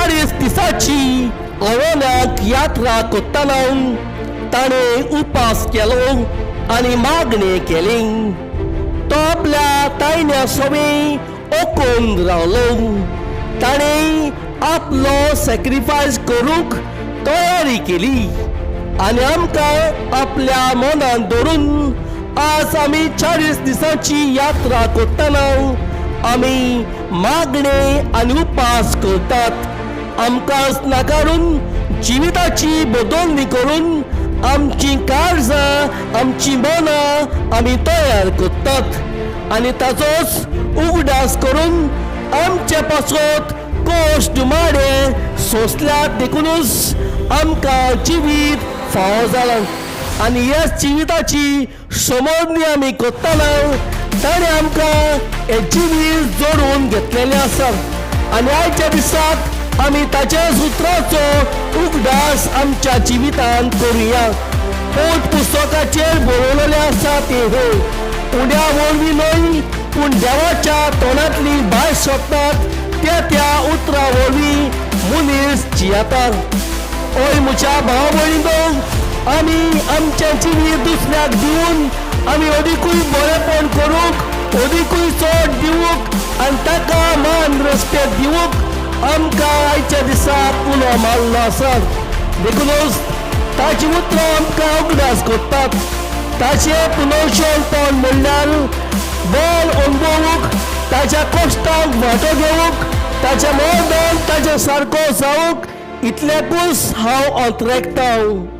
40 दिसांची अरण्याक यात्रा करतना ताणें उपास केलो आनी मागणें केलें. तो आपल्या तायण्या सवें ओकून रावलो. ताणें आपलो सॅक्रिफायस करूंक तयारी केली आनी आमकां आपल्या मनान धरून आज आमी 40 दिसांची यात्रा करतना आमी मागणें आनी उपास करतात. आमकां नाकारून जिविताची बदलणी करून आमची काळजां, आमची मनां आमी तयार करतात आनी ताचोच उगडास करून आमचे पासत कश्ट माडे सोंसल्यात, देखुनूच आमकां जिवीत फावो जालां. आनी ह्या जिविताची समजणी आमी करतना ताणें आमकां हें जिवीत जोडून घेतलेलें आसा आनी आयच्या दिसाक आमी ताच्या सुत्राचो उगडास आमच्या जिवितांत करुया. पोट पुस्तकाचेर बरयलेलें आसा तें हो उण्या वरवीं न्हय, पूण देवाच्या तोंडांतली भास सोदतात त्या त्या उतरां वरवीं मनीस जियेता. ओय म्हज्या भाव भयणींनो, आमी आमचें जिवीत दुसऱ्याक दिवन आमी अदिकूय बरेपण करूंक, अदिकूय चड दिवंक आनी ताका मान रेस्पेद दिवंक आमकां आयच्या दिसाक उलो मारलो आसा. देखुनूच ताची उतरां आमकां उगडास करतात. ताचें पुनर्शनपण म्हणल्यार बळ अणभवूंक, ताच्या कश्टांक वांटो घेवंक, ताच्या मर्दान ताच्या सारको जावंक, इतल्याकूच हांव अंतरेकतां.